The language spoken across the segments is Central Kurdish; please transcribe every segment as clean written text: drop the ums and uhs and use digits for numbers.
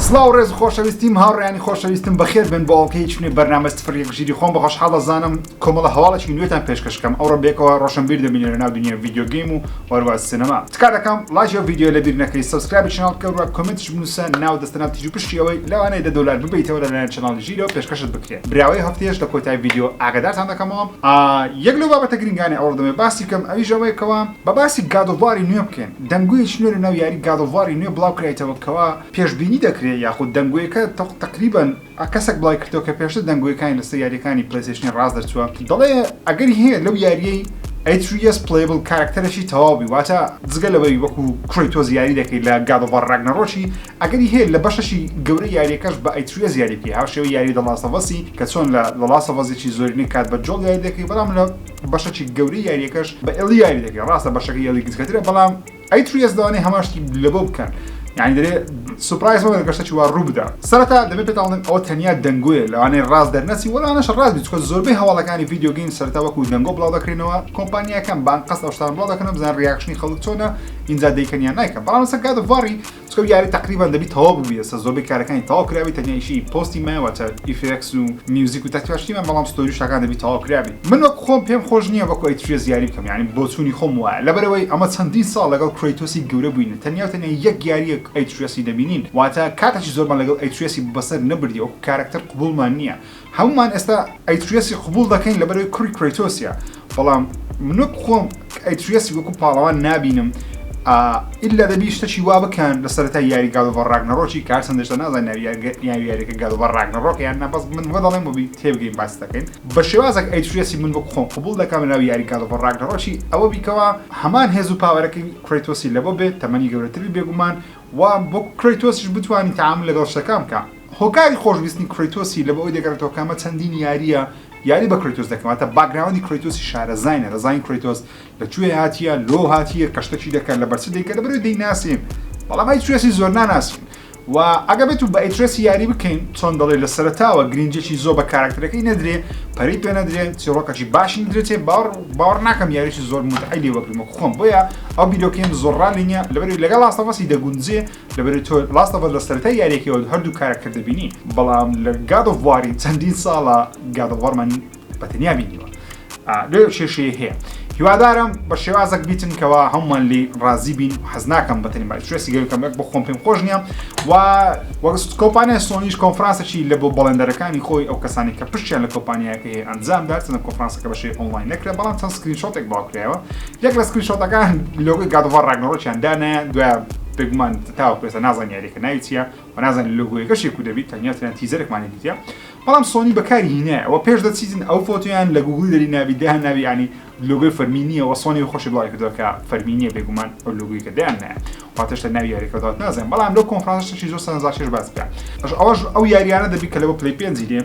سڵاو ڕێز و خۆشەویستیم هاوڕێیانی خۆشەویستم بەخێر بن بۆ ئەڵقەیەکی نوێی بەرنامە سفر یەک ژیری خۆم بە خۆشحاڵ دەزانم کۆمەڵە هەواڵێکی نوێتان پێشکەش کەم ئەوڕۆ بێکەوە ڕۆشنبیر دەبین لە ناو دنیای video game و وەروە سینەما تکا دەکەم ڵایکی ئەو ڤیدیۆ لەبیر نەکەی subscribe ی channel بکە و comment یش بنووسە ناو دەستە ناو تیژ و پشتی ئەوەی لەوانەیە $10 ببەیتەوە لەلایەن channel ی ژیرەوە پێشکەشت بکرێ براوەی هەفتەیەش لە کۆتای ڤیدیۆ ئاگادارتان دەکەمەوە یەک لەو بابەتە گرنگانەی ئەوڕۆ دەمەوێت باسی بکەم ئەویش ئەوەیە کەوا بە باسی God of War ی نوێ بکەین دەنگۆیەکی نوێ لەناو یاری God of War ی نوێ بڵاو کرایتەوە کەوا پێشبینی دەکرێ یاخود دەنگۆیەکە تەقریبەن کەسێک بڵاوی کردەوە کە پێشتر دەنگۆیەکانی لەسەر یاریەکانی PlayStation ی ڕاست دەرچووە دەڵێ ئەگەری هەیە لەو یاریەی Atreus playable character ێکی تەواو بی واتە جگە لەوەی وەکو Kratos یاری دەکەی لە God of War Ragnarok ی ئەگەری هەیە لە بەشەشی گەورەی یاریەکەش بە Atreus یاری بکەی هاوشێوەی یاری The Last of Us ی کە چۆن لە The Last of Us ێکی زۆرینەی کات بە Joel یاری دەکەی بەڵام لە بەشەکی گەورەی یاریەکەش بە Ellie یاری دەکەی ڕاستە بەشەکەی Ellie گچکەترە بەڵام Atreus لەوانەیە هەمان شتی لەبۆ بکەن یعنی دەبێ surprise مەبن گەر شتێکی وا ڕوو بدا سەرەتا دەبێ پێتان بڵێم ئەوە تەنیا دەنگۆیە لەوانەیە ڕاست دەرنەچی وە لەوانەشە ڕاست بی چونکە زۆربەی هەواڵەکانی video game سەرەتا وەکو دەنگۆ بڵاو دەکرێنەوە کۆمپانیاکان بە ئەنقەست ئەو شتانە بڵاو دەکەنەوە بزانن reaction ی خەڵک چۆنە ئینجا دەیکەن یان نایکەن بەڵام لەسەر God of War ی چونکە ئەو یاری تەقریبەن دەبی تەواو ببی ئێستا زۆربەی کارەکانی تەواو کرابی تەنیا ئیشی پۆستی مایە واتە effects و میوزیک و تەکتیاشتی مایە بەڵام story و شتەکان دەبی تەواو کرابی من وەک خۆم پێم خۆش نییە وەکو Atreus یاری بکەم یانی بۆچوونی خۆم وایە لەبەرئەوەی ئەمە چەندین ساڵ لەگەڵ Kratos ی گەورە بووین تەنیا و تەنیا یەک یارییە Atreus ی دەبینین واتە کاتێکی زۆرمان لەگەڵ Atreus ی بەسەر نەبردیە وەکو کارەکتەر قبوڵمان نییە هەموومان ئێستا Atreus ی قبوڵ دەکەین لەبەرئەوەی کوڕی Kratos ە بەڵام من وەک خۆم Atreus ی وەکو پاڵەوان نابینم ئیلا دەبی شتەکی وا بکەن لە سەرەتای یاری God of War Ragnarok ی کار چەندێشتا نازانین ناوی یاری یاریەکە God of War Ragnarok یان نا بەس من وە دەڵێم بۆ تێبگەین باس دەکەین بە شێوازێک Atreus ی من وەک خۆم قبوڵ دەکەم لەناو یاری God of War Ragnarok ی ئەوە بیکەوە هەمان هێز و power ەکەی Kratos ی لەبۆ بێت تەمەنی گەورەتری بێگومان و بۆ Kratos یش بتوانی تەعامول لەگەڵ شتەکان بکا هۆکاری خۆشویستنی Kratos ی لەبۆ ئەوەی دەگەڕێتەوە کە ئەمە چەندین یارییە یاری بە Kratos دەکەن واتە background ی Kratos ی شارەزاینە دەزانین Kratos لە کوێ هاتیە لۆ هاتیە کە شتەکی دەکات لەبەر چ دەیکات لەبەرئەوەی دەیناسین بەڵام Atreus ی زۆر ناناسین و ئەگە بێت و بە Atreus ی یاری بکەین چۆن دەڵێ لە سەرەتاوە گرنگیەکی زۆر بە کارکتەرەکەی نەدرێ پەرەی پێ نەدرێ چیڕۆکەکی باشی نەدرێتێ باوەڕ باوەڕ ناکەم یاریی زۆر متعەی لێ وەگرم وەک خۆم بۆیە ئەو بیرۆکەیەم زۆر ڕالی نییە لەبەرئەوەی لەگەڵ Last of Us ی دەگونجێ لەبەرئەوەی تۆ Last of Us لە سەرەتای یاریەکەیەوە هەردوو کارەکتەر دەبینی بەڵام لە God of War ی چەندین ساڵە God of War مان بە تەنیا بینیوە لێ کێشەیە هەیە هیوادارم بە شێوازێک بیتن کەوا هەمومان لی ڕازی بین حەز ناکەم بە تەنیا Atreus ی گەلکەم بۆ خۆم پێم خۆش نییە و وەک کۆمپانیای سۆنیش کۆنفرانسێکی لە بۆ بەڵێندەرەکانی خۆی ئەو کەسانی کە پشتیان لە کۆمپانیاکە هەیە ئەنجام دا چەند کۆنفرانسەکە بە شێوەی ئۆنلاین نەکرا بەڵام چەند screenshot ێک بڵاوکرایەوە یەک لە screenshot ەکان لۆگۆی God of War Ragnarok یان دانایە دوای بێگومان تاوەکو ئێستا نازانین یاریەکە ناوی چییە و نازانین لۆگۆیەکەشی کو دەبیت تەنیا تەنیا teaser ێکمان دیتە بەڵام سۆنی بەکاری هینایەوە پێش دەچیتن ئەو فۆتۆیان لە گوگڵی دەری نابی دایان نابی ینی لۆگۆی فەرمی نییە و سۆنی خۆشی بڵاوی کردەوە کە فەرمی نییە بێگومان ئەو لۆگۆی کە دایان نایە واتەشتە ناوی یاریەکە دەڵێت نازانم بەڵام لەو کۆنفرانسە شتێکی زۆر سەرنجڕاکێش باس کرا ئەوەش ئەو یاریانە دەبی کە لەبۆ پلی پێنجی دێ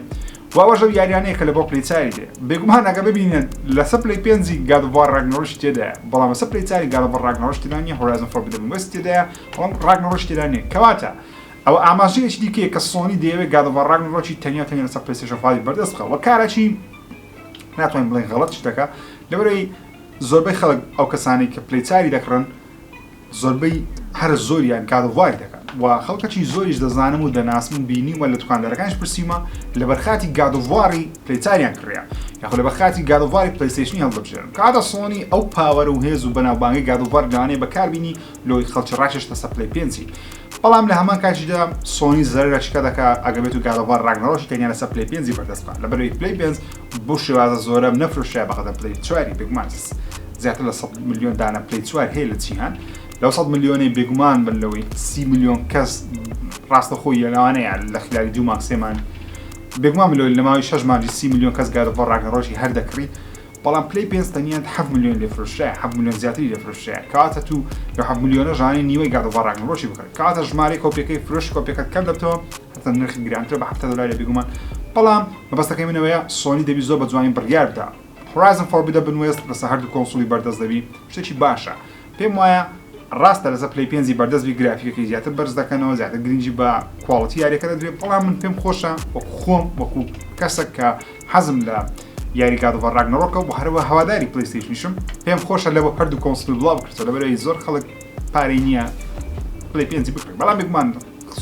و ئەوەش ئەو یاریانەیە کە لەبۆ پلی چاری دێ بێگومان ئەگە ببینن لەسەر پلی پێنجی God of War Ragnarok ی تێدایە بەڵام لەسەر پلی چاری God of War Ragnarok ی تێدا نییە Horizon Forbidden West تێدایە بەڵام Ragnarok ی تێدا نییە کەواتە ئەوە ئاماژەیەکی دیکەیە کە سۆنی دەیەوێت God of War Ragnarok ی تەنیا تەنیا لەسەر PlayStation five ی بەردەست بخا وە کارەکی ناتوانین بڵێین غەڵەتیش دەکا لەبەرئەوەی زۆربەی خەڵک ئەو کەسانەی کە پلی چاری دەکڕن زۆربەی هەرە زۆریان God of War ی دەکەن و خەڵکەکی زۆریش دەزانم و دەناسم و بینیومە لە دوکاندارەکانیش پرسیومە لەبەرخاتی God of War ی پلی چاریان کڕیە یاخۆ لەبەرخاتی God of War ی PlayStation ی هەڵدەبژێرن کەواتە سۆنی ئەو power و هێز و بەناوبانگی God of War لەوانەیە بەکاربینی لۆی خەڵکی ڕاکێشتە سەر پلی پێنجی بەڵام لە هەمان کاتیشدا سۆنی زەرەرە چکە دەکا ئەگە بێت و God of War Ragnarok ی تەنیا لەسەر پلی پێنجی بەردەست بکات لەبەرئەوەی پلی پێنج بەو شێوازە زۆرە نەفرۆشرا بەقەدەر پلی چواری بێگومان زیاتر لە 100 ملیۆن دانە پلی چوار هەیە لە جیهان لەو 100 ملیۆنەی بێگومان بن لەوەی 30 ملیۆن کەس ڕاستەخۆی لەوانەیە لە خلالی دوو مانگ سێ مانگ بێگومان لەوەی لە ماوەی شەش مانگی 30 ملیۆن کەس God of War Ragnarok ی هەر دەکڕی بەڵام پلەی پێنج تەنیا 7 ملیۆن لێ فرۆشرایە 7 ملیۆن زیاتری لێ فرۆشرایە کەواتە تو لە 7 ملیۆنە ژانەی نیوەی God of War Ragnarok ی بکڕی کەواتە ژمارەی کۆپیەکەی فرۆشی کۆپیەکەت کەم دەبتەوە هەتا نرخی گرانترە بە 70 دۆلاری بێگومان بەڵام مەبەستەکەی من ئەوەیە سۆنی دەبی زۆر بە جوانی بڕیار بدا Horizon Forbidden West لەسەر هەردوو console ی بەردەست دەبی شتێکی باشە پێم وایە ڕاستە لەسەر پلەی پێنجی بەردەست بی گرافیکەکەی زیاتر بەرز دەکەنەوە زیاتر گرنگی بە quality یاریەکە دەدرێت بەڵام من پێم خۆشە وەکو خۆم وەکو کەسێک کە حەزم لە یاری God of War Ragnarok ە و هەروە هەواداری PlayStation یشم پێم خۆشە لە بۆ هەردوو console بڵاو بکرێتەوە لەبەرئەوەی زۆر خەڵک پارەی نییە پلی پێنجی بکڕێت بەڵام بێگومان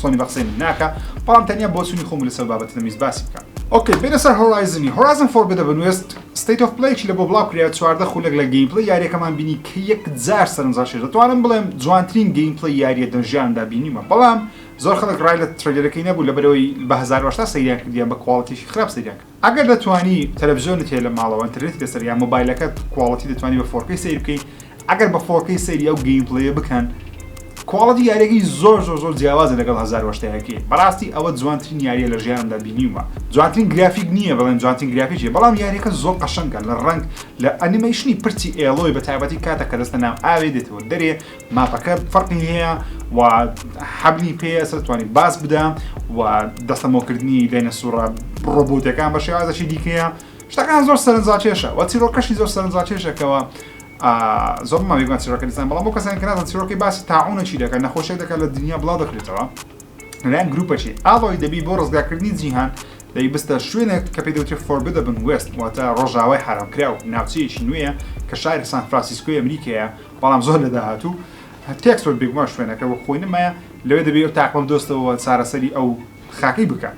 سۆنی بە قسەی من ناکا بەڵام تەنیا بۆچوونی خۆم لەسەر بابەتە دەمویست باسی بکەم. okay بێنە سەر Horizon ی Horizon Forbidden West State of Play ێکی لە بۆ بڵاو کرایە 14 خولەک لە gameplay یاریەکەمان بینی کە یەکجار سەرنجڕاکێش دەتوانم بڵێم جوانترین gameplay یاریە دە ژیاندا بینیمە بەڵام زۆر خەڵک ڕای لە trailer ەکەی نەبوو لەبەرئەوەی بە 1080 سەیریان کرد یان بە quality ێکی خراپ سەیریان کرد ئەگەر دەتوانی تەلەفزیۆنت هەیە لە ماڵەوە ئینتەرنێتی لەسەر یان مۆبایلەکەت quality دەتوانی بە 4K سەیر بکەی ئەگەر بە 4K سەیری ئەو gameplay ە بکەن quality یاریەکەی زۆر زۆر زۆر جیاوازە لەگەڵ 1080ەکەی بەڕاستی ئەوە جوانترین یاریە لە ژیانمدا بینیومە جوانترین گرافیک نییە بڵێن جوانترین گرافیکیە بەڵام یاریەکە زۆر قەشەنگە لە ڕەنگ لە ئەنیمەیشنی پرچی Aloy بە تایبەتی کاتە کە دەستە ناو ئاوێ دێتەوە دەرێ map ەکە فەرقی هەیە و حەبلی پێیە سەر توانی باز بدە و دەستەمۆکردنی داینەسوڕە ڕۆبۆتەکان بە شێوازێکی دیکەیە شتەکان زۆر سەرنجڕاکێشە و چیرۆکەشی زۆر سەرنجڕاکێشەکەەوە زۆر ماویگوان چیرۆکە دیسان بەڵام بۆ کەسانی کە نازان چیرۆکی باسی تاعونەکی دەکات نەخۆشیێک دەکات لە دنیا بڵاو دەکرێتەوە لەلایەن گروپەکی Aloy دەبی بۆ ڕزگارکردنی جیهان دەی بستە شوێنێک کە پێی دەوترێت Forbidden West واتە ڕۆژاوای حەرامکراو ناوچەیەکی نوێیە کە شاری سان فرانسیسکۆی ئەمریکایە بەڵام زۆر لە داهاتوو تێکسۆر بێگومان شوێنەکە وەک خۆی نمایە لەوێ دەبێ ئەو تاقمە بدۆستەوە چارەسەری ئەو خاکەی بکە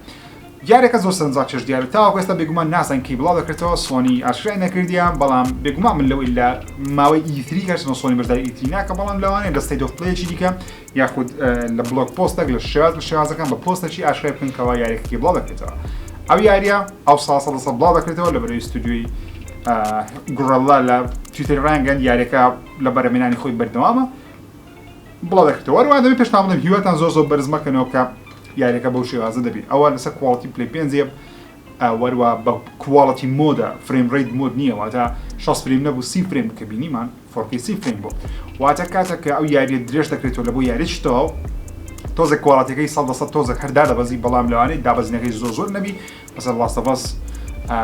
یاریەکە زۆر سەرنجڕاکێش دیارە تاوەکو ئێستا بێگومان نازانین کەی بڵاو دەکرێتەوە سۆنی ئاشکرای نەکردیە بەڵام بێگومان من لەوەی لە ماوەی E3 هەرچەندە سۆنی بەشداری E3 ناکە بەڵام لەوانەیە لە State of Play ێکی دیکە یاخود لە blog post ێک لە شێواز لە شێوازەکان بە پۆستێکی ئاشکرای بکەن کەوا یاریەکەی بڵاو دەکرێتەوە ئەو یاریە ئەو ساڵ سەد بڵاو دەکرێتەوە لە بەرەی ستودیۆی Guerrilla لە تویتەر ڕایانگەیاند یاریەکە لە بەرەمێنانی خۆی بەردەوامە بڵاو دەکرێتەوە هەروەها دەبێت پێشتان بڵێم هیواتان زۆر زۆر بەرز مەکەنەوە کە یاریەکە بەو شێوازە دەبێت ئەوە لەسەر quality Play پێنجە وەروە بە quality mode ە frame rate mode نییە واتە 60 frame نەبوو 30 frame کە بینیمان 4K 30 frame بوو واتە کاتێک کە ئەو یاریە درێژ دەکرێتەوە لە بۆ یاریی تەواو تۆزێک quality ەکەی سەد لە سەد تۆزێک هەر دادەبەزی بەڵام لەوانەیە دابەزینەکەی زۆر زۆر نەبی بەسەر Last of Us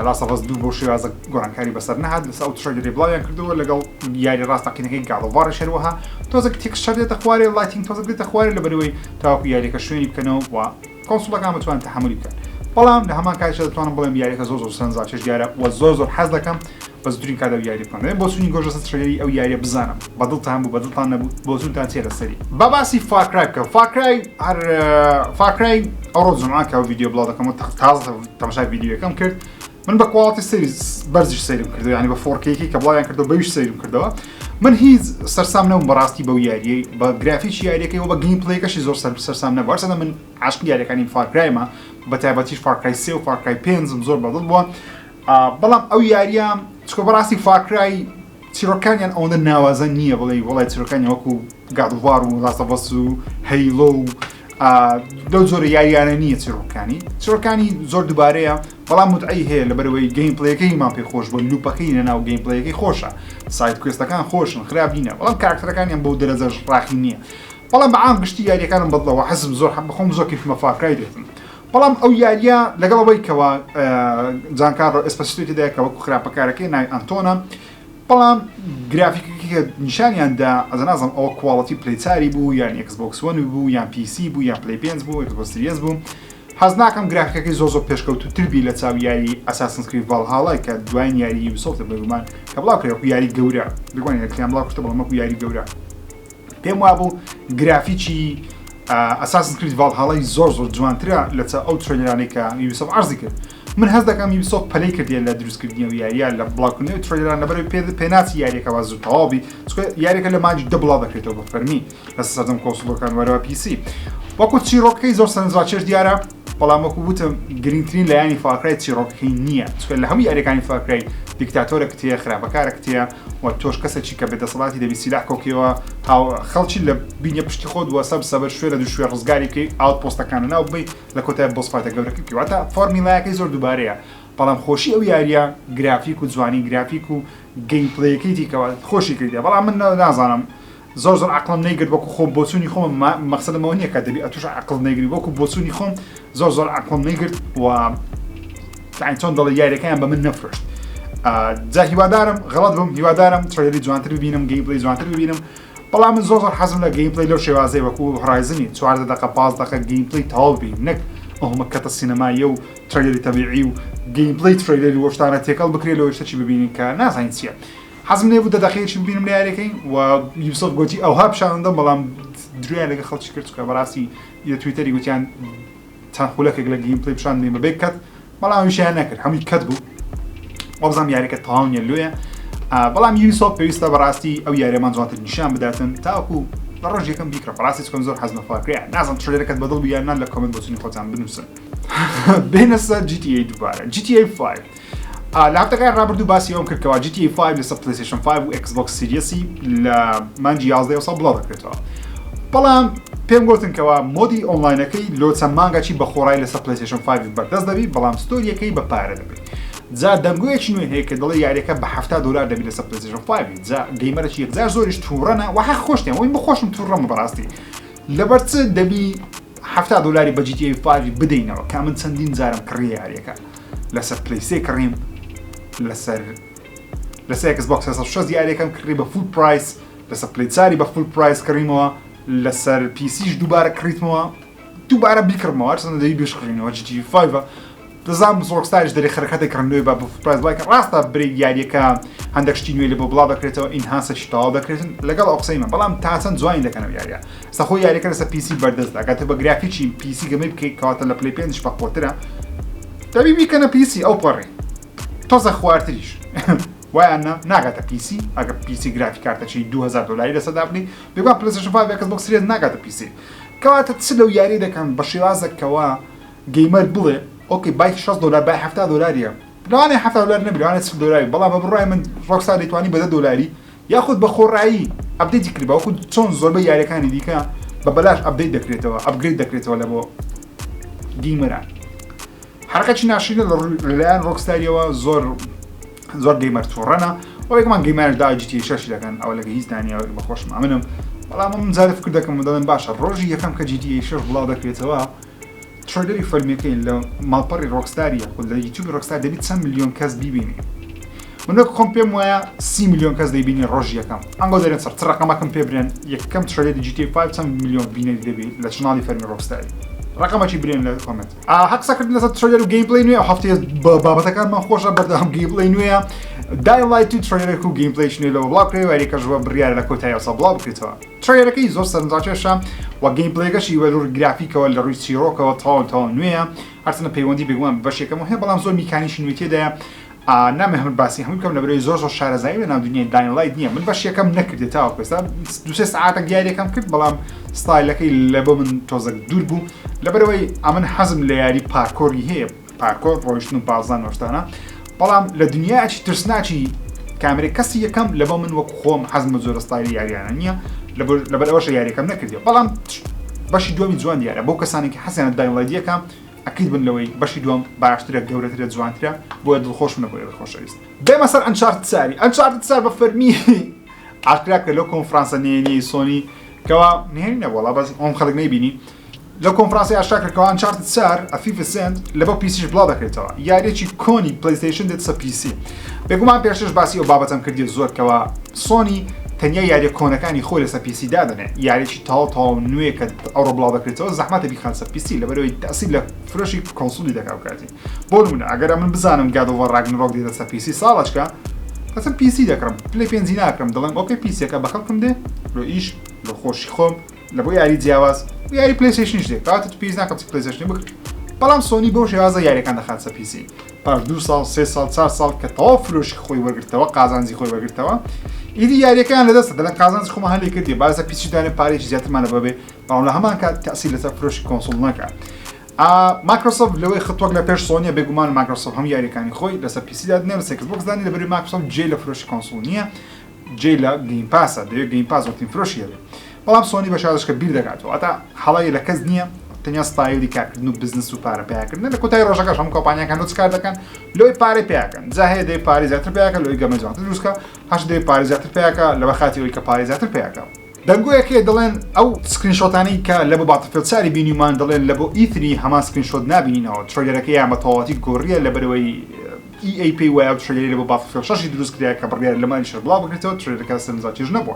Last of Us دوو بەو شێوازە گۆڕانکاری بەسەر نەهات لەسەر ئەو trailer ی بڵاویان کردەوە لەگەڵ یاری ڕاستەقینەکەی God of War ش هەروەها تۆزێک texture دێتە خوارێ lighting تۆزێک دێتە خوارێ لەبەرەوەی تاوەکو یاریەکە شوێنی بکەنەوە و console ەکان بتوانن تەحەمولی بکەن بەڵام لە هەمان کاتیشدا دەتوانم بڵێم یاریەکە زۆر زۆر سەرنجڕاکێش دیارە و زۆر زۆر حەز دەکەم بە زووترین کات ئەو یاریە بکەم دەبێت بۆچوونی گۆش لەسەر trailer ی ئەو یاریە بزانم بە دڵتان بوو بە دڵتان نەبوو بۆچوونتان چیە لەسەری با باسی Far Cry بکەم Far Cry هەر Far Cry ئەوڕۆ جومعە کە ئەو ڤیدیۆ بڵاو دەکەم و تازە تەماشای ڤیدیۆیەکەم کرد من بە quality سەیری بەرزیش سەیرم کردەوە یعنی بە 4K کە بڵاویان کردەوە بەویش سەیرم کردەوە من هیچ سەرسام نەبووم بەڕاستی بەو یاریەی بە گرافیکی یاریەکەی و بە gameplay ەکەشی زۆر سەرسام نەبوو هەرچەندە من عاشقی یاریەکانی Far Cry مە بە تایبەتیش Far Cry سێ و Far Cry پێنجم زۆر بەدڵ بووە بەڵام ئەو یاریە چکۆ بەڕاستی Far Cry چیرۆکانیان ئەوەندە ناوازە نییە بڵێ وڵای چیرۆکانی وەکو God of War و Last of Us و Halo و لەو جۆرە یاریانە نییە چیرۆکانی چیرۆکانی زۆر دووبارەیە بەڵام متعەی هەیە لەبەرەوەی gameplay ەکەی مان پێ خۆش بوو loop ەکەی لە ناو gameplay ەکەی خۆشە side quest ەکان خۆشن خراپ نینە بەڵام کاراکتەرەکانیان بەو دەرەجەش ڕاقی نییە بەڵام بە عام گشتی یاریەکانم بەدڵەوە حەزم زۆر بەخۆم زۆر کەیفمە Far Cry دێتن بەڵام ئەو یاریە لەگەڵ ئەوەی کەوا جانکارلۆ ئێسپۆسیتۆی تێدایە کە وەکو خراپەکارەکەی ناوی ئەنتۆنە بەڵام گرافیکەکەی کە نیشانیان دا ئەزە نازانم ئەوە quality Play چاری بوو یان Xbox One بوو یان PC بوو یان Play پێنج بوو Xbox Series بوو حەز ناکەم گرافیکەکەی زۆر زۆر پێشکەوتووتر بی لە چاو یاری Assassin's Creed Valhalla ی کە دواین یاری Ubisoft بێگومان کە بڵاو کرا وەکو یاری گەورە بێگومان یاریەکەیان بڵاو کردەوە بەڵام وەکو یاری گەورە پێم وابوو گرافیکی Assassin's Creed Valhalla ی زۆر زۆر جوانترە لە چاو ئەو trailer انەی کە Ubisoft عەرزی کرد من هەست دەکەم Ubisoft پەلەی کردیە لە دروستکردنی ئەو یاریە لە بڵاوکردنەوەی trailer ان لەبەر پێ پێناچی یاریەکە وا زوو تەواو بی چونکە یاریەکە لە مانگی دە بڵاو دەکرێتەوە بە فەرمی لەسەر سەرجەم console ەکان وەرەوە PC وەکو چیرۆکەکەی زۆر سەرنجڕاکێش دیارە بەڵام وەکو وتم گرنگترین لایەنی Far Cry چیرۆکەکەی نییە چونکە لە هەموو یاریەکانی Far Cry دیکتاتۆرێک تێ خراپەکارێک تێ و تۆش کەسێکی کە بێ دەسەڵاتی دەبی سیلاح کۆکەوە هاو خەڵکی لە بینە پشتی خۆت وەسە سەبەر شوێ لە دوو شوێ ڕزگاری بکەی outpost ەکان ناو بی لە کۆتای boss fight ە گەورەکە بکەی واتە فۆرمیلایەکەی زۆر دووبارەیە بەڵام خۆشی ئەو یاریە گرافیک و جوانی گرافیک و gameplay ەکەی تیکەوە خۆشی کردە بەڵام من نازانم زۆر زۆر عەقڵم نەیگرت وەکو خۆم بۆچوونی خۆم مەقسەدم ئەوە نییە کە دەبی ئەتوش عەقڵ نەیگری وەکو بۆچوونی خۆم زۆر زۆر عەقڵم نەیگرت و یانی چۆن دەڵێ یاریەکەیان بە من نەفرۆشت جا هیوادارم غەڵەت بم هیوادارم trailer ی جوانتر ببینم gameplay جوانتر ببینم بەڵام من زۆر زۆر حەزم لە gameplay لەو شێوازەی وەکو Horizon ی 14 دقە 15 دقە gameplay تەواو بی نەک ئەومە cut ە سینەماییە و trailer ی تەبیعی و gameplay trailer ی وەشتانە تێکەڵ بکرێت لەوەی شتەکی ببینین کە نازانین چییە. حەزم لێ بوو دە دەقەیەکی ببینم لە یاریەکەی و Ubisoft گوتی ئەوها پیشاندەم بەڵام درۆیان لەگە خەڵکی کرد چونکە بەڕاستی لە تویتەری گوتیان چەند خولەکێک لە gameplay پیشان بدەین بەبێ cut بەڵام ئەویشیان نەکرد هەمووی cut بوو وابزانم یاریەکە تەواو نییە لۆیە بەڵام Ubisoft پێویستە بەڕاستی ئەو یاریەمان جوانتر نیشان بداتن تاوەکو لە ڕۆژ یەکەم بیکڕم بەڕاستی چکم زۆر حەزمە Far Cry نازم trailer ەکەت بەدڵ بوو یان نا لە comment بۆچونی خۆتان بنووسن بێنە سەر GTA دووبارە GTA 5 لە هەفتەکانی ڕابردوو باسی ئەوم کرد کەوا GTA 5 لەسەر PlayStation 5 و Xbox Series ی لە مانگی 11 ئەو ساڵ بڵاو دەکرێتەوە بەڵام پێم گوتن کەوا mode ی online ەکەی لۆ چەند مانگەکی بە خۆڕای لەسەر PlayStation 5 بەردەست دەبی بەڵام story یەکەی بە پارە دەبێت جا دەنگۆیەکی نوێ هەیە کە دەڵێ یاریەکە بە 70 دلار دەبی لەسەر PlayStation 5 جا gamer ەکی یەکجار زۆریش تووڕەنە وە خۆشتیان وەی بخۆشم تووڕەمە بەڕاستی لەبەر چ دەبی 70 دلاری بە GTA 5 بدەینەوە کە من چەندین جارم کڕی یاریەکە لەسەر Play سێ کڕیم لەسەر لەسەر Xbox 360 یاریەکەم کڕی بە full price لەسەر Play چاری بە full price کڕیمەوە لەسەر PC یش دووبارە کڕیتمەوە دووبارە بیکڕمەوە هەرچەندە دەبی بیشکڕینەوە GTA 5 دەزانم Rockstar یش دەرێ خەرەکەتێک کڕن لۆی بە full price بڵای کە ڕاستە برێ یاریەکە هەندێک شتی نوێ لە بۆ بڵاو دەکرێتەوە enhance ێکی تەواو دەکرێتن لەگەڵ ئەو قسەی من بەڵام تا چەند جوانی دەکەنەوە یاریە ئێستا خۆی یاریەکە لەسەر PC بەردەستە ئەگەر تۆ بە گرافیکی PC گەمەی بکەیت کەواتە لە Play پێنجش بەقوەترە دەبی بیکەنە PC ئەو پەڕی تۆزە خوارتریش وایان نا ناگاتە PC ئەگە PC graphic card ەکی 2000 دلاری لەسەر دابنی بێگومان PlayStation 5 Xbox Series ناگاتە PC کەواتە چ لەو یاری دەکەن بە شێوازێک کەوا gamer بڵێ okay بای 60 دلار بای 70 دلاریە لەوانەیە 70 دلار نەبی لەوانەیە 40 دلاری بەڵام بە بڕوای من Rockstar دەیتوانی بە 10 دلاری یاخود بە خۆڕایی update ی کردبا وەکو چۆن زۆربەی یاریەکانی دیکە بە بەلاش update دەکرێتەوە upgrade دەکرێتەوە لە بۆ gamer ان حرەکەی ناشرینە لەلایەن Rockstar یەوە زۆر زۆر gamer تووڕەنە ئەوێکمان gamer دا GTA شەش دەکەن ئەوە لەگە هیچ دانیە بە خۆشم ئەمنم بەڵام من جارێ فکر دەکەم و دەڵێم باشە ڕۆژی یەکەم کە GTA شەش بڵاو دەکرێتەوە trailer ی فەرمیەکەی لە ماڵپەڕی Rockstar ی یاخود لە یوتیوبی Rockstar دەبی چەند ملیۆن کەس بیبینی من وەک خۆم پێم وایە سی ملیۆن کەس دەیبینی ڕۆژی یەکەم ئەنگۆ دەرێن سەر چ ڕقەمەکەم پێ برێن یەکەم trailer ی GTA 5 چەند ملیۆن بینەری دەبی لە channel ی فەرمی Rockstar ی ڕقەمەکی برێن لە comment هەق قسەکردن لەسەر trailer و gameplay نوێ هەفتەیە بابەتەکانمان خۆشە بەردەوام gameplay نوێیە Dying Light 2 trailer ێک و gameplay ش نوێ لەوە بڵاو کرێ یاریەکەش وە بڕیارە لە کۆتایی ئەوساڵ بڵاو بکرێتەوە trailer ەکەی زۆر سەرنجڕاکێشە و gameplay ەکەشی وە لە ڕووی گرافیکەوە لە ڕووی چیرۆکەوە تەواو تەواو نوێیە هەرچەندە پەیوەندی بێگومان بە بەشێکەمەوە هەیە بەڵام زۆر میکانیکی نوێی تێدایە نامەوێت باسی هەمووی بکەم لەبەرئەوەی زۆر زۆر شارەزایی لە ناو دنیای Dying Light نییە من بەش یەکەم نەکردێت تاوەکو ئێستا دوسێ سەعاتێک یاریەکەم کرد بەڵام ستایلەکەی لە بۆ من تۆزەک دوور بوو لەبەرئەوەی ئەمن حەزم لە یاری parkour ی هەیە parkour ڕۆیشتن و بازدان وشتانە بەڵام لە دنیاکی ترسناکی کامێرەی کەسی یەکەم لە بۆ من وەک خۆم حەزم بە جۆرە ستایلی یاریانە نییە لەبەر ئەوەشە یاریەکەم نەکردیە بەڵام بەشی دووەمی جوان دیارە بۆ کەسانێکی حەزیان Dying Light ەکە ئەکید بن لەوەی بەشی دووەم باشترە گەورەترە جوانترە بۆیە دڵخۆشم لە بۆ ئێوەی خۆشەویست بێمە سەر Uncharted چاری Uncharted چار بە فەرمی ئاشکرا کرد لەو کۆنفرانسە نهێنیەی سۆنی کەوا نهێنی نەبوو وەڵا بەس ئەوم خەڵک نەیبینی لەو کۆنفرانسی ئاشکرا کرد کەوا Uncharted چار A Thief's End لە بۆ PC یش بڵاو دەکرێتەوە یاریەکی کۆنی PlayStation دێتە سەر PC بێگومان پێشترش باسی ئەو بابەتەم کردی زۆر کەوا سۆنی تەنیا یاریە کۆنەکانی خۆی لەسەر PC دادەنێ یاریی تەواو تەواو نوێ کە ئەوڕۆ بڵاو دەکرێتەوە زەحمەتە بیخات سەر PC لەبەرەوەی تەسیر لە فرۆشی console ی دەکا کاتی بۆ نمونە ئەگەر من بزانم God of War Ragnarok دێتە سەر PC ساڵەچکە ئەچم PC دەکڕم Play پێنجی ناکڕم دەڵێم okay PC ەکە بە خەڵکم دێ لۆ ئیش لۆ خۆشی خۆم لە بۆ یاری جیاواز و یاری PlayStation یش دێ کەواتە تو پێویست ناکەم چ PlayStation ی بکڕی بەڵام سۆنی بەو شێوازە یاریەکان دەخات سەر PC پاش دوو ساڵ سێ ساڵ چوار ساڵ کە تەواو فرۆشی خۆی وەرگرتەوە قازانجی خۆی وەرگرتەوە ئیدی یاریەکان لەدەستە دەڵێن قازانجی خۆمان هەلێ کردی بازە PC دانێ پارێکی زیاترمان لە بەبێ بەڵام لە هەمان کات تەسیر لەسەر فرۆشی console نەکات مایکرۆسۆفت لەوەی خطوەک لە پێش سۆنیە بێگومان مایکرۆسۆفت هەموو یاریەکانی خۆی لەسەر PC دادنێ لەسەر Xbox دانی لەبەری مایکرۆسۆفت جێ لە فرۆشی console نییە جێی لە Game Pass ە دەیەوێت Game Pass زۆرترین فرۆشی هەبێت بەڵام سۆنی بە شارۆچکە بیر دەکاتەوە ئەتا هەڵەی لە کەس نییە تەنیا ستایلی کارکردن و بزنس و پارە پیاکردن لە کۆتایی ڕۆژەکەش هەموو کۆمپانیاکان لۆ چ کار دەکەن لۆی پارەی پیاکەن جا هەیە دەی پارەی زیاتر پیاکە لۆی گەمە جوانتر دروستکە هەش دەی پارەی زیاتر پیاکە لە بەخاتی ئەوەی کە پارەی زیاتر پیاکە دەنگۆیەک هەیە دەڵێن ئەو screenshot انەی کە لە بۆ Battlefield چاری بینیومان دەڵێن لە بۆ E3 هەمان screenshot نابینینەوە trailer ەکەیان بە تەواوەتی گۆڕیە لەبەرەوەی EA پێی وایە ئەو trailer ەی لە بۆ Battlefield شەشی دروست کرایە کە بڕیارە لە مانگی شەش بڵاو بکرێتەوە trailer ەکە سەرنجڕاکێش نەبووە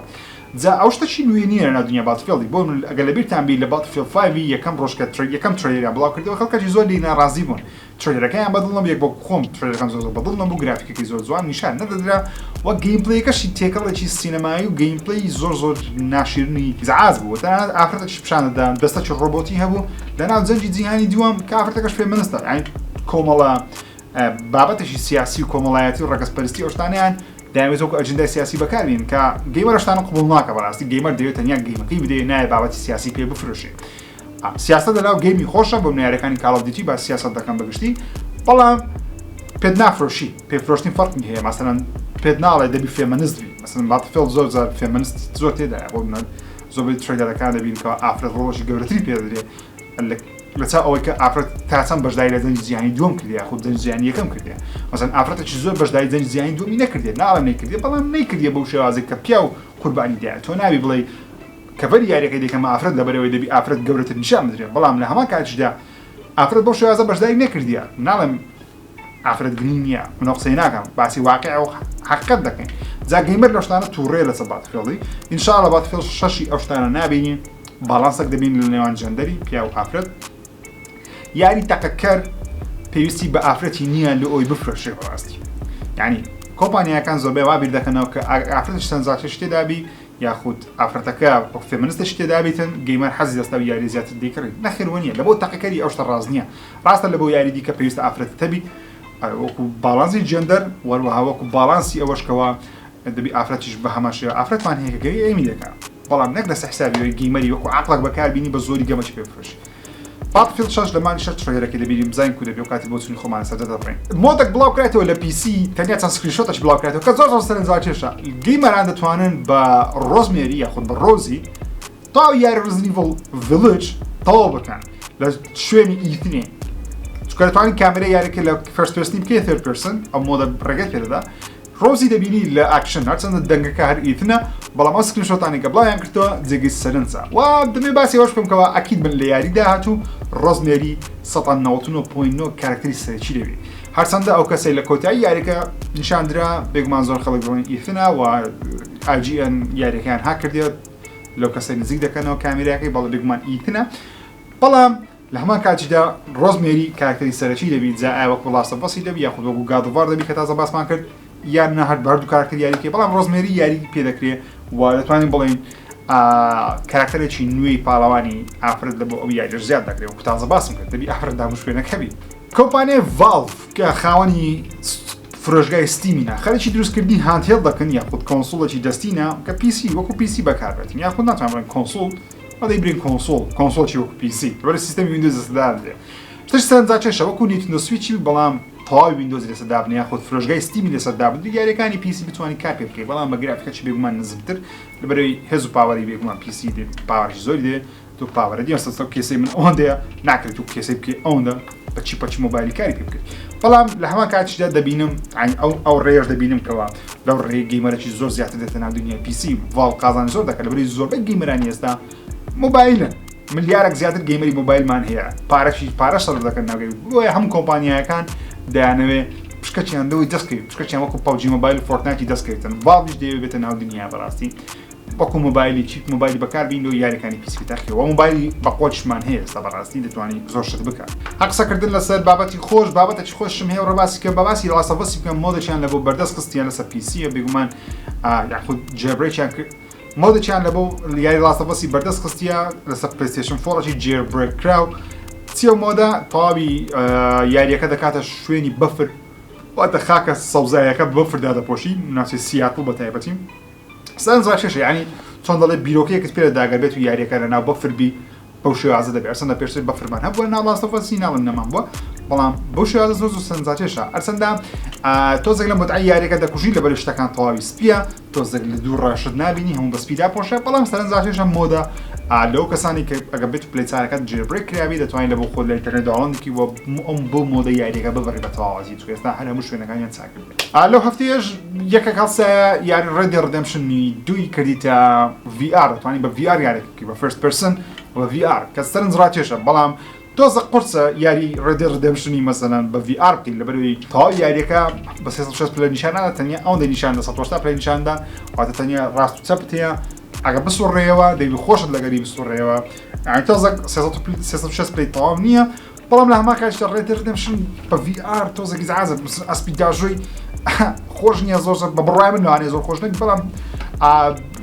جا ئەو شتەکی نوێ نییە لەناو دنیا Battlefield ی بۆ من ئەگەر لەبیرتان بی لە Battlefield five ی یەکەم ڕۆژ کە یەکەم trailer یان بڵاو کردەوە خەڵکەکی زۆر لێی ناڕازی بوون trailer ەکەیان بەدڵ نەبوو یەک بۆ خۆم trailer ەکەم زۆر زۆر بەدڵ نەبوو گرافیکەکەی زۆر جوان نیشان نەدەدرا. وە gameplay ەکەشی تێکەڵێکی سینەمایی و gameplay زۆر زۆر ناشیرنی ئیزعاج بوو تەنانەت ئافرەتێکیش پیشان دەدان دەستەکی ڕۆبۆتی هەبوو لەناو جەنگی جیهانی دووەم کە ئافرەتەکەش feminist ە یانی کۆمەڵە بابەتێکی سیاسی و کۆمەڵایەتی و ڕەگەزپەرستی ئەو شتانەیان دەیانوێت وەکو ئەجندای سیاسی بەکاربین کە gamer شتانە قبوڵ ناکە بەڕاستی gamer دەوێت تەنیا game ەکەی بدەیە نایە بابەتی سیاسی پێ بفرۆشێ سیاسەت لەناو game ی خۆشە بۆ نارەکانی Call of Duty با سیاسەت دەکەم بەگشتی بەڵام پێت نافرۆشی پێفرۆشتنی فەرقی هەیە مەسەلەن پێت ناڵێ دەبی feminist بی مەسەلەن Battlefield زۆر جار feminist زۆر تێدایە بۆ منە زۆربەی trailer ەکان دەبین کە ئافرەت ڕۆڵێکی گەورەتری پێ دەدرێ لە چاو ئەوەی کە ئافرەت تا چەند بەشداری لە جەنگی جیهانی دووەم کردیە یاخود جەنگی جیهانی یەکەم کردیە مەسەلەن ئافرەتێکی زۆر بەشداری جەنگی جیهانی دووەمی نەکردیە ناڵێم نەیکردیە بەڵام نەیکردیە بەو شێوازێک کە پیاو قوربانی دایە تۆ نابی بڵێ cover ی یاریەکەی دەکەمە ئافرەت لەبەرئەوەی دەبی ئافرەت گەورەتر نیشان بدرێ بەڵام لە هەمان کاتیشدا ئافرەت بەو شێوازە بەشداری نەکردیە ناڵێم ئافرەت گرینگ نییە من ئەو قسەی ناکەم باسی واقع و حەقیقەت دەکەین جا gamer لەو شتانە تووڕەیە لەسەر Battlefield ی ئینشاءاللە Battlefield شەشی ئەو شتانە نابینین باڵانسێک دەبین لە نێوان gender ی پیاو و ئافرەت یاری تەقەکەر پێویستی بە ئافرەتی نییە لە ئەوی بفرۆشێ بەڕاستی یعنی کۆمپانیاکان زۆربەی وا بیر دەکەنەوە کە ئافرەتش سەنجاکەش تێدابی یاخود ئافرەتەکە وەک feminist ێکی تێدابیتن gamer حەزی دەستا و یاری زیاتر دەیکڕی نەخێر وەنیە لەبۆ تەقەکەری ئەو شتە ڕاست نییە ڕاستە لەبۆ یاری دیکە پێویستە ئافرەتت هەبیت وەکو باڵانسی gender وەروەها وەکو باڵانسی ئەوەش کەوا دەبی ئافرەتیش بە هەمان شێوە ئافرەتمان هەیە کە game ی دەکا بەڵام نەک لەسەر حسابی ئەوەی gamer ی وەکو عەقڵێک بەکاربینی بە زۆری گەمەی پێ بفرۆشی. Battlefield 6 لە مانگی شەش trailer ەکەی دەبینین بزانین کو دەبێ و کاتی بۆچوونی خۆمان لەسەر دەردەبڕین. mod ێک بڵاو کرایتەوە لە PC تەنیا چەند screenshot ێکی بڵاو کرایتەوە کە زۆر زۆر سەرنجڕاکێشە gamer ان دەتوانن بە ڕۆزمێری یاخود بە ڕۆزی تەواوی یاری Resident Evil Village تەواو بکەن لە شوێنی ئیتنێ چونکە دەتوانین کامێرای یاریەکە لە first person ی بکەی third person ئەو mod ە ڕێگەی پێدەدا ڕۆزی دەبینی لە ئاکشن هەرچەندە دەنگەکە هەر ئیتنە بەڵام ئەو screenshot انەی کە بڵاویان کردەوە جێگەی سەرنجە و دەمێ باسی ئەوەش بکەم کەوا ئەکید بن لە یاری داهاتوو ڕۆزمێری 199.9 کارکتەری سەرەکی دەبێت هەرچەندە ئەو کەسەی لە کۆتایی یاریەکە نیشاندرا بێگومان زۆر خەڵک دەڵێن ئیتنە و IGN یاریەکەیان هاک کردێت لەو کەسە نزیک دەکەنەوە کامیراکەی بەڵێ بێگومان ئیتنە بەڵام لە هەمان کاتیشدا ڕۆزمێری کارکتەری سەرەکی دەبی جا ئایا وەکو Last of Us ی دەبی یاخود وەکو God of War دەبی کە تازە باسمان کرد یان نا هەر بە هەردوو کارکتەر یاری بکەی بەڵام ڕۆزمێری یاری پێ دەکرێ و دەتوانین بڵێین کارکتەرێکی نوێی پاڵەوانی ئافرەت لە بۆ ئەو یاریش زیاد دەکرێت وەکو تازە باسم کرد دەبی ئافرەت داموشوێنەکە بی. کۆمپانیای Valve کە خاوەنی فرۆشگای Steam ینە خەریکی دروستکردنی handheld دەکەن یاخود console ێکی دەستینە کە PC وەکو PC بەکاربێتن یاخود ناتوانم بڵێن console ئەڵێ برین console console ی وەکو PC لەبەر سیستەمی Windows لەسەر دابنرێ شتێکی سەرنجڕاکێشە وەکو Nintendo Switch ی بەڵام تەواوی Windows ی لەسەر دابنێ یاخود فرۆشگای Steam ی لەسەر دابنرێ یاریەکانی PC بتوانانی کار پێ بکەی بەڵام بە گرافیکەکی بێگومان نزمتر لەبەرەوەی هێز و power ی بێگومان PC دێ power ی زۆری دێ تۆ power ە دیە سەر کێسەی من ئەوەندەیە ناکرێت و کێسەی بکەی ئەوەندە بە چی پەچی مۆبایلی کاری پێ بکەیت بەڵام لە هەمان کاتیشدا دەبینم ئەو ئەو ڕێژ دەبینم کەەوە لەو ڕێ gamer ێکی زۆر زیاتر دێتە ناو دنیای PC Valve قازانج زۆر دەکات لەبەری زۆربەی gamer انی ئێستا مۆبایلن ملیارێک زیاتر gamer ی مۆبایلمان هەیە پارەشی پارە سەرف دەکەن ناوگەی بۆیە هەموو کۆمپانیایەکان دەیانەوێ پشکەچیان لەوەی دەستکەوت پشکەچیان وەکو PUBG Mobile و Fortnite ی دەستکەوتن Valve یش دەیەوێت بێتە ناو دنیا بەڕاستی وەکو مۆبایلی چیپ مۆبایلی بەکاربین لۆ یاریەکانی PC تاقیەوە مۆبایلی بە قۆچمان هەیە ئێستا بەڕاستی دەتوانی زۆر شت بکە هە قسەکردن لەسەر بابەتی خۆش بابەتێکی خۆشم هەیە ڕە باسی کە بە باسی Last of Us ی بکەم mod ێکیان لە بۆ بەردەست خستیان لەسەر PC یە بێگومان یاخود jailbreak یان کرد mod ێکیان لە بۆ یاری Last of Us ی بەردەست خستیە لەسەر PlayStation 4 ی jailbreak کراو چیە mod ە تەواوی یاریەکە دەکاتە شوێنی بەفر واتە خاکە سەوزایەکە بەفر دادەپۆشی ناوچەی سیاتڵ بە تایبەتی سەرنجڕاکێشە یانی چۆن دەڵێ بیرۆکەیەکت پێ دەدا گەر بێت و یاریەکە لە ناو بەفر بی بەو شێوازە دەبێت ئەرسەندە پێشتر بەفرمان هەبووە ناو Last of Us ی ناڵم نەمان بووە بەڵام بەو شێوازە زۆر زۆر سەرنجڕاکێشە ئەرسەندە تۆزێک لە متعەی یاریەکە دەکوژی لەبەر شتەکان تەواوی سپیە تۆزێک لە دوور ڕاشت نابینی هەموو بە سپی داپۆشە بەڵام سەرنجڕاکێشە mod ە لەو کەسانی کە ئەگە بێت پلەی چارەکەت jailbreak کرابی دەتوانین لە بۆ خۆت لە ئینتەرنێت download ی و ئەم بۆ mod ە یاریەکە ببڕی بە تەواوەتی چونکە ئێستا هەر هەموو شوێنەکانیان چاک لەو هەفتەیەش یەکێک هەڵسایە یاری Red Dead Redemption ی دووی کردیتە VR دەتوانی بە VR یاریەکە بکەی بە first person بە VR کە سەرنج ڕاکێشە بەڵام تۆزە قورسە یاری Red Dead Redemption ی مەسەلەن بە VR بکەیت لەبەرەوەی تەواو یاریەکە بە 360 پلە نیشان نادا تەنیا ئەوەندە نیشان دە 180 پلە نیشاندا واتە تەنیا ڕاست و چەپت هەیە ئەگە بسوڕێەوە دەبی خۆشت لەگەری بسوڕێەوە یعنی تۆزە 360 پلەی تەواو نییە بەڵام لە هەمان کاتیشدا Red Dead Redemption بە VR تۆزێک ئیزعاجە مثل ئەسپی داژۆی خۆش نییە زۆر زۆر بە بڕای من لەوانەیە زۆر خۆش نەبی بەڵام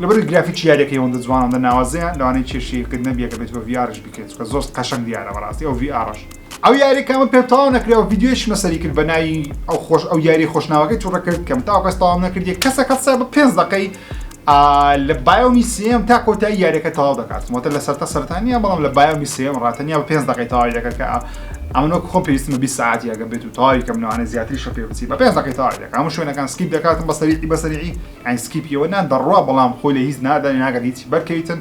لەبەر گرافیکی یاریەکەی ئەوەندە جوان ئەوەندە ناوازەیە لەوانەیە کێشەیەکت نەبی ئەگەر بێت بە VR ش بیکەیت چونکە زۆر قەشەنگ دیارە بەڕاستی ئەو VR ەش. ئەو یاریە کە من پێم تەواو نەکرێ و ڤیدیۆیشم لەسەری کرد بە ناوی ئەو خۆش ئەو یاری خۆشناوەکەی توڕە کرد کەم تاو کەس تەواو نەکردی کەسەکە سە بە پێنج دقەی لە biome ی سێم تا کۆتایی یاریەکە تەواو دەکات واتە لە سەرتا سەرتا نییە بەڵام لە biome ی سێم ڕاتەنیا بە پێنج دقەی تەواوی دەکات کە ئەمن وەک خۆم پێویستمە 20 ساعتی ئەگە بێت و تەواوی کەم لەوانەیە زیاتریش پێ بچی بە پێنج دقەی تەواوی دەکات هەموو شوێنەکان skip دەکاتم بە سەریعی بە سەریعی یانی skip یەوە نا دەڕوا بەڵام خۆی لە هیچ نادانی ناگەر هیچی بەرکەویتن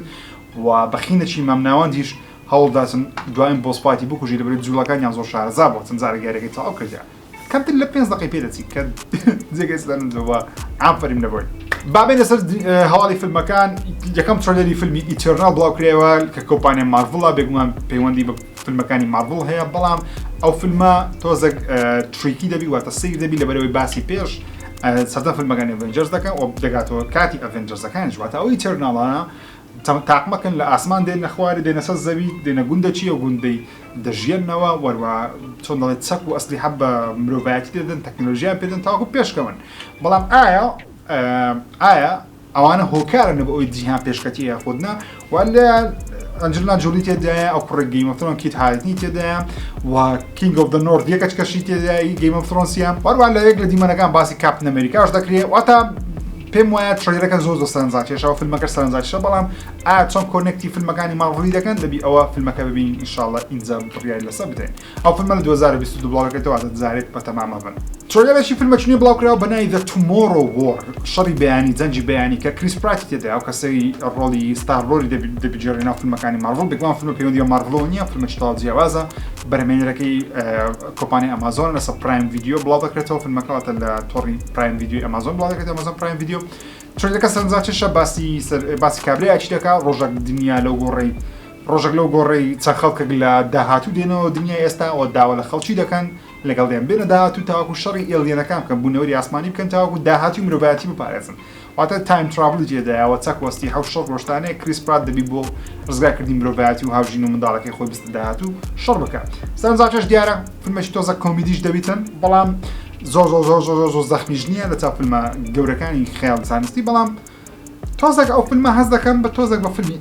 و بەخینەکی مامناوەندیش هەوڵداتن دواین boss fight ی بکوژی لەبەرئەوەی جوڵەکانیان زۆر شارەزا بووە چەند جارێک یاریەکەی تەواو کردیان کەمتر لە پێنج دەقەی پێ دەچی کە جێگەی سەرنجەوە ئافەریم لەبۆی. با بێینە سەر هەواڵی فیلمەکان یەکەم trailer ی فیلمی Eternal بڵاو کرایەوە کە کۆمپانیا Marvel ە بێگومان پەیوەندی بە فیلمەکانی مارڤڵ هەیە بەڵام ئەو فیلمە تۆزێک tricky دەبی واتە سیر دەبی لەبەرەوەی باسی پێش سەردەم فیلمەکانی Avengers دەکەن و دەگاتەوە کاتی Avengers ەکانیش واتە ئەو Eternal انە تاقمەکن لە ئاسمان دێنە خوارێ دێنە سەر زەوی دێنە گوندە چیە گوندەی دەژیەنەوە وەروە چۆن دەڵێ چەک و ئەسلیحە بە مرۆڤایەتی دەدەن تەکنەلۆژیان پێدەن تاوەکو پێشکەون بەڵام ئایا ئایا ئەوانە هۆکارن بۆ ئەوی جیهان پێشکەتی یاخود نا و لە ئەنجلنا جولی تێدایە ئەو کوڕی Game of Thrones کیت هاریتنی تێدایە و King of the North یەکەچ کەشی تێدای Game of Thrones ە وەروە لە یەک لە دیمەنەکان باسی Captain America ش دەکرێت واتە پێم وایە trailer ەکە زۆر زۆر سەرنجڕاکێشە و فیلمەکە سەرنجڕاکێشە بەڵام ئایا چۆن connect ی فیلمەکانی مارڤڵی دەکەن دەبی ئەوە فیلمەکە ببینین ئینشاءاللە ئینجا بڕیاری لەسەر بدەین ئەو فیلمە لە 2022 بڵاو دەکرێتەوە واتە جارێک بەتەمامە بن. trailer ێکی فیلمەکی نوێ بڵاوکراوە بە ناوی The Tomorrow War، شەڕی بەیانی، جەنگی بەیانی، کە کریس پراتی تێدایە، ئەو کەسەی ڕۆڵی ستار لۆردی دەبیگێڕێ ناو فیلمەکانی مارڤڵ، بێگومان فیلمە پەیوەندی بە مارڤڵەوە نییە، فیلمێکی تەواو جیاوازە، بەرهەمهێنەرەکەی کۆمپانیای ئەمازۆنە، لەسەر Prime Video بڵاو دەکرێتەوە فیلمەکە، واتە لە تۆڕی Prime Video ی ئەمازۆن بڵاو دەکرێتەوە، Amazon Prime Video. trailer ەکە سەرنجڕاکێشە، باسی باسی کابرایەکی دەکا ڕۆژێک دنیا لەو گۆڕەی ڕۆژێک لەو گۆڕەی چەند خەڵکێک لە داهاتوو دێنەوە دنیای ئێستا و داوا لە خەڵکی دەکەن لەگەڵیان بێنە داهاتوو تاوەکو شەڕی alien ەکان بکەن بوونەوەری ئاسمانی بکەن تاوەکو داهاتووی مرۆڤایەتی بپارێزن واتە time travel ی تێدایە و چەک وەستی حەو شەڕ ڕۆشتانەیە کریس پرات دەبی بۆ ڕزگارکردنی مرۆڤایەتی و هاوژین و منداڵەکەی خۆی بستە داهاتوو شەڕ بکات سەرنجڕاکێش دیارە فیلمێکی تۆزە کۆمیدیش دەبیتن بەڵام زۆر زۆر زۆر زۆر زۆر زەخمیش نییە لە چاو فیلمە گەورەکانی خەیاڵ زانستی بەڵام تۆزێک ئەو فیلمە هەست دەکەم بە تۆزێک بە فیلمی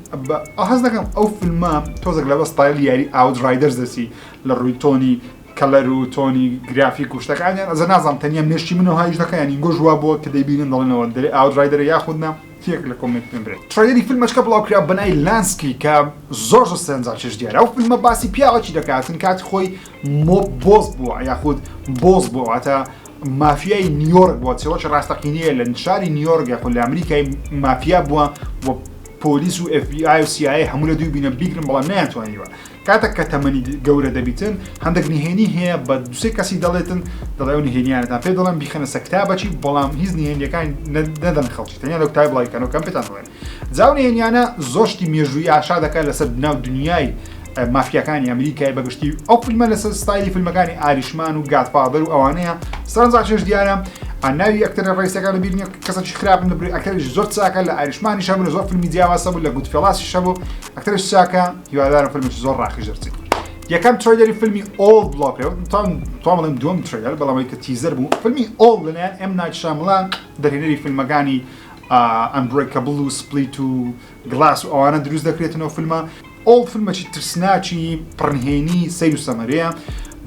هەست دەکەم ئەو فیلمە تۆزێک لە بە ستایلی یاری Outriders دەچی لە ڕووی tone ی color و tone ی گرافیک و شتەکانیان ئەزە نازانم تەنیا مێشکی منەوە هایش دەکەن یان ئینگۆش وا بووە کە دەیبینن دەڵێنەوە دەرێ Outrider ە یاخود نا تێک لە comment پێم برێت trailer ی فیلمەچکە بڵاو کرا بەناوی لانسکی کە زۆر زۆر سەرنجڕاکێش دیارە ئەو فیلمە باسی پیاوەکی دەکاتن کاتی خۆی mob boss بووە یاخود boss بووە واتە مافیای نیویۆرک بووە چیڕۆکی ڕاستەقینەیە لە شاری نیویۆرک یاخود لە ئەمریکای مافیا بووە و پۆلیس و FBI و CIA هەموو لە دووی بینە بیگرن بەڵام نەیانتوانیوە کاتێک کە تەمەنی گەورە دەبیتن هەندێک نهێنی هەیە بە دوسێ کەسی دەڵێتن دەڵێ ئەو نهێنیانەتان پێ دەڵێم بیخەنە سەر کتابەکی بەڵام هیچ نهێنیەکان نەدەن خەڵکی تەنیا لەو کتابی بڵاوی کەنەوە کەم پێتان دەڵێن جا ئەو نهێنیانە زۆر شتی مێژوویی ئاشا دەکات لەسەر ناو دنیای مافیاکانی ئەمریکای بەگشتی ئەو فیلمە لەسەر ستایلی فیلمەکانی Irishman و Godfather و ئەوانەیە سەرنجڕاکێش دیارە ناوی ئەکتەرە ڕئیسەکان لەبیر نییە کەسێکی خراپن لە ئەکتەریش زۆر چاکە لە Irishman یش هەبوو لە زۆر فیلمی جیاواز هەبوو لە Goodfellas یش هەبوو ئەکتەرش چاکە هیوادارم فیلمێکی زۆر ڕاقیش دەرچێت یەکەم trailer ی فیلمی Old بڵاوکرێت تام بڵێم دووەم trailer بەڵام کە teaser بوو فیلمی Old لەلایەن ئێم نایت شامڵان دەرهێنەری فیلمەکانی Unbreakable و Split و Glass و ئەوانە دروست دەکرێتنەوە فیلمە Old فیلمێکی ترسناکی پڕنهێنی سەیر و سەمەرەیە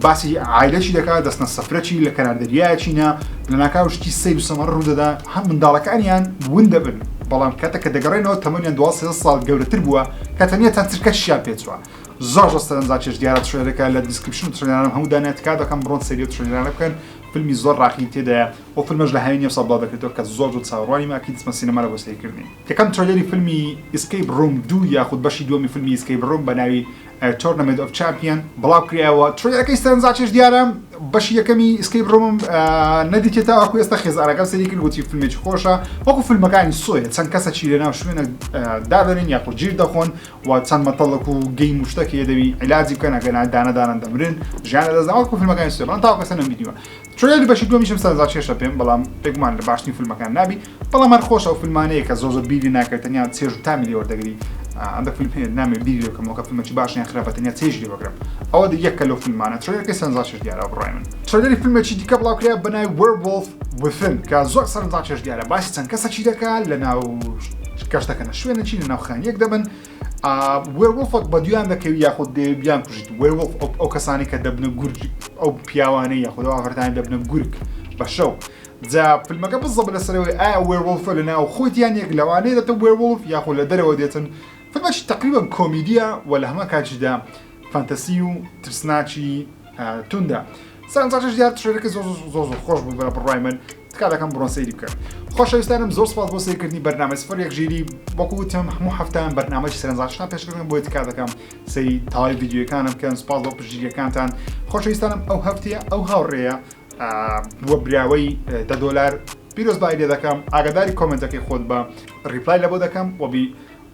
باسی عایلەکی دەکات دەستنە سەفرەکی لە کەنار دەریایەکی نا لەناکاو شتی سەیر و سەمەرە ڕوودەدا هەم منداڵەکانیان ون دەبن بەڵام کاتە کە دەگەڕێنەوە تەمەنیان 12 ساڵ گەورەتر بووە کە تەنیا چەند چرکەشیان پێچووە زۆر زۆر سەرنجڕاکێش دیارە trailer ەکە لە description و trailer انم هەموو دانێت تکا دەکەم بڕۆن سەیری ئەو trailer انە بکەن فیلمی زۆر ڕاقی تێدایە ئەو فیلمەش لە هاوینی ئەمساڵ بڵاو دەکرێتەوە کە زۆر زۆر چاوەڕوانیم ئەکید دەچمە سینەما لە بۆ سەیرکردنی. یەکەم trailer ی فیلمی Escape Room دوو یاخود بەشی دووەمی فیلمی Escape Room بە ناوی Tournament of Champion بڵاو کرایەوە trailer ەکەی سەرنجڕاکێش دیارە بەشی یەکەمی Escape Room م نەدیتێ تاوەکو ئێستا خێزانەکەم سەیری کرد وتی فیلمێکی خۆشە وەکو فیلمەکانی Saw یە چەند کەسەکی لەناو شوێنە دادەنێن یاخود گیر دەخۆن و چەند مەتەڵک و game و شتەک هەیە دەبی عیلاجی بکەن ئەگەر نا دانە دانە دەمرن ژیان لەدەست وەکو فیلمەکانی Saw یە بەڵام تاوەکو ئێستا نەمبینیوە trailer ی بەشی دووەمیشم سەرنجڕاکێشە پێم بەڵام بێگومان لە باشترین فیلمەکان نابی بەڵام هەر خۆشە ئەو فیلمانەیە کە زۆر زۆر بیری ناکەوێت تەنیا چێژ و تامی لێ وەردەگری ئەندە فیلم هەیە نامێ بیری لێ بکەمەوە کە فیلمێکی باش یان خراپە تەنیا چێژ لێ وەگرم ئەوە یەکە لەو فیلمانە trailer ەکەی سەرنجڕاکێش دیارە بڕای من trailer ی فیلمێکی دیکە بڵاوکرا بە ناوی Werewolf. Within کە زۆر سەرنجڕاکێش دیارە باسی چەند کەسەکی دەکا لە ناو گەشت دەکەنە شوێنێکی لە ناو خانیەک دەبن werewolf ەک بە دویان دەکەوی یاخود دەیەوێت بیان کوژیت werewolf ئەو کەسانی کە دەبنە گورگ ئەو پیاوانەی یاخود ئەو ئافرەتانی دەبنە گورگ بە شەو جا فیلمەکە بزەبت لەسەرەوەی ئایا werewolf ە لە ناو خۆیتیان یەک لەوانەیە دەتە werewolf یاخود لە دەرەوە دێتن فیلمێکی تەقریبەن کۆمیدیە و لە هەمان کاتیشدا fantasy و ترسناکی توندە سەرنجڕاکێش دیار trailer ەکە زۆر زۆر زۆر خۆش بوو بە بڕوای من تکا دەکەم بڕۆن سەیری بکەن خۆشەویستانم زۆر سپاس بۆ سەیرکردنی بەرنامەی سفر یەک ژیری وەکو وتم هەموو هەفتان بەرنامەی سەرنجڕاکێشتان پێشکەش بۆیە تکا دەکەم سەیری تەواوی ڤیدیۆکانم بکەن سپاس بۆ پشتگیریەکانتان خۆشەویستانم ئەو هەفتەیە ئەو هاوڕێیە بووە براوەی دە دۆلار پیرۆزبایی لێ دەکەم ئاگاداری comment ەکەی خۆت بە reply لە بۆ دەکەم وەبی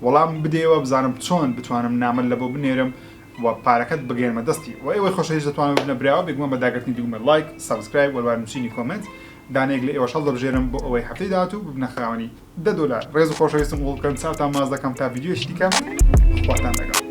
وەڵام بدەیەوە بزانم چۆن بتوانم نامەت لە بۆ بنێرم و پارەکەت بگەیەنمە دەستی و ئێوەی خۆشەویست دەتوانن ببنە براوە بێگومان بە داگرتنی دوگمە like subscribe وەروە نووسینی comment دانەیەک لە ئێوەش هەڵدەبژێرم بۆ ئەوەی هەفتەی داهاتوو ببنە خاوەنی دە دۆلار ڕێز و خۆشەویستم قبوڵ بکەن چاوتان ماچ دەکەم تا ڤیدیۆیەکی دیکە خواتان لەگەڵ.